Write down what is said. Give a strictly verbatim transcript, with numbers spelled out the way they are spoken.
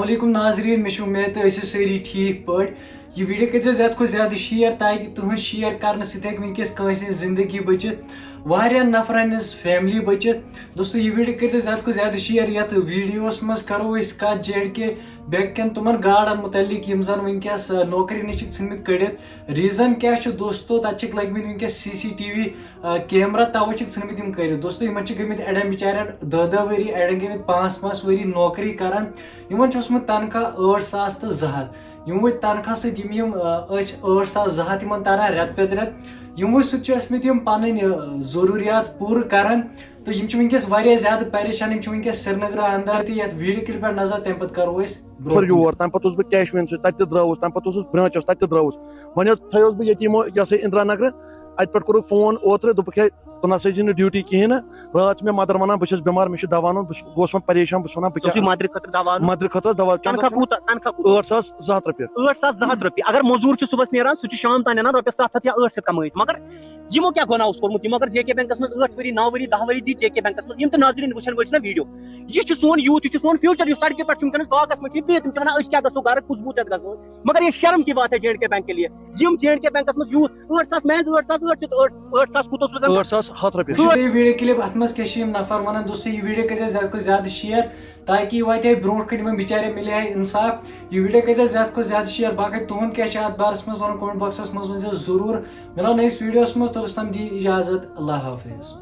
علیکم ناظرین، مےٚ چھِ اُمید تُہۍ ٲسِو سٲری ٹھیٖک پٲٹھۍ۔ یہِ video کٔرۍزیو زیادٕ کھۄتہٕ زیادٕ share، تاکہِ تُہٕنٛز share کرنہٕ سۭتۍ ہٮ۪کہِ وٕنکیٚس کٲنٛسہِ ہٕنٛز زندگی بٔچِتھ، واریاہن نفرن ہٕنٛز family بٔچِتھ۔ دوستو، یہِ video کٔرۍزیو زیادٕ کھۄتہٕ زیادٕ share۔ یتھ videoس منٛز کرو أسۍ کتھ J and K bank کٮ۪ن تِمن گاڈن متعلق، یِم زن وٕنکیٚس، آ، نوکری نِش چھِکھ ژھٕنمٕتۍ کٔڑِتھ۔ Reason کیٛاہ چھُ دوستو؟ تتہِ چھِکھ لٔگۍ مٕتۍ وٕنکیٚس CCTV، آ، camera، توے چھِکھ ژھٕنمٕتۍ یِم کٔرِتھ۔ دوستو، یِمن چھِ گٔمٕتۍ اڑٮ۪ن بِچارٮ۪ن دہ دہ ؤری، اڑٮ۪ن گٔمٕتۍ پانٛژھ پانٛژھ ؤری نوکری کران۔ یِمن چھُ اوسمُت تنخواہ ٲٹھ ساس تہٕ زٕ ہتھ۔ یِموٕے تنخواہ سۭتۍ یِم، یِم، آ، ٲسۍ ٲٹھ ساس زٕ ہتھ یِمن تران رٮ۪تہٕ پتہٕ رٮ۪تہٕ، یِموٕے سۭتۍ چھِ ٲسمٕتۍ یِم پنٕنۍ، آ، ضروٗریات پوٗرٕ کران۔ تہٕ یِم چھِ وٕنکیٚس واریاہ زیادٕ پریشان، یِم چھِ وٕنکیٚس سرینگرٕ اندر تہِ۔ یتھ video clip پٮ۪ٹھ نظر، تمہِ پتہٕ کرو أسۍ برونٛہہ سر کُن۔ یور، تمہِ پتہٕ اوسُس بہٕ کیش وین سۭتۍ، تتہِ تہِ درٛاوُس، تمہِ پتہٕ اوسُس برانچس، تتہِ تہِ درٛاوُس۔ وۄنۍ حظ تھٲیوس بہٕ ییٚتہِ یِمو، یہِ ہسا یہِ اندرا نگرٕ، اتہِ پٮ۪ٹھ کوٚرُکھ فون اوترٕ، دوٚپُکھ، ہے، ژٕ نسا یی نہٕ ڈیوٹی کہیٖنۍ نہٕ۔ راتھ چھُ مےٚ مدر ونان، بہٕ چھَس بٮ۪مار، مےٚ چھُ دوا اَنُن، بہٕ چھُس، بہٕ اوسُس وۄنۍ پریشان، بہٕ چھُس ونان، بہٕ ژٕ اوسُے کیٛاہ مدرِ خٲطرٕ دوا اَنُن؟ مدرِ خٲطرٕ دوا، تنخواہ کوٗتاہ؟ تنخواہ کوٗتاہ؟ ٲٹھ ساس زٕ ہتھ رۄپیہِ۔ ٲٹھ ساس زٕ ہتھ رۄپیہِ۔ اگر موٚزوٗر چھُ صُبحس نیران، سُہ چھُ شام تام انان رۄپیس ستھ ہتھ یا ٲٹھ شیٚتھ کمٲیِتھ۔ مگر یِمو کیٛاہ گۄناہ اوس کوٚرمُت؟ یِمو اگر J K بینکس منٛز ٲٹھ ؤری، نو ؤری، دہ ؤری دی J K بینکس منٛز، یِم تہِ ناظرین وٕچھن وٲلۍ چھِنہ video، یہِ چھُ سون youth، یہِ چھُ سون future، یُس سڑکہِ پٮ۪ٹھ چھُ وٕنکیٚنس باغس منٛز چھُ، یہِ بِہِتھ، تِم چھِ ونان، أسۍ کیٛاہ گژھو گرٕ، کُس بوٗت یتھ گژھو؟ مگر یہ شرم کی بات ہے J and K بینک کے لیے۔ یِم J and K بینکس منٛز youth، ٲٹھ ساس، محض ٲٹھ ساس، ٲٹھ شیٚتھ، ٲٹھ، ٲٹھ ساس کوٗتاہ اوس روزان؟ ٲٹھ ساس ہتھ رۄپیہِ۔ وٕچھِو تُہۍ یہِ video clip، اتھ منٛز کیٛاہ چھِ یِم نفر ونان۔ دوستو، یہِ video کٔرۍزیو زیادٕ کھۄتہٕ زیادٕ share، تاکہِ یہِ واتہِ ہے برونٛٹھ کُن، یِمن بِچارٮ۪ن مِلہِ ہے انصاف۔ یہِ video کٔرۍزیو زیادٕ کھۄتہٕ زیادٕ share۔ باقٕے تُہُنٛد کیٛاہ چھُ اتھ بارس منٛز ونُن، comment boxس منٛز ؤنۍزیو ضروٗر۔ مِلو نٔیِس videoس منٛز، توٚتس تام دِیِو اجازت، اللہ حافظ۔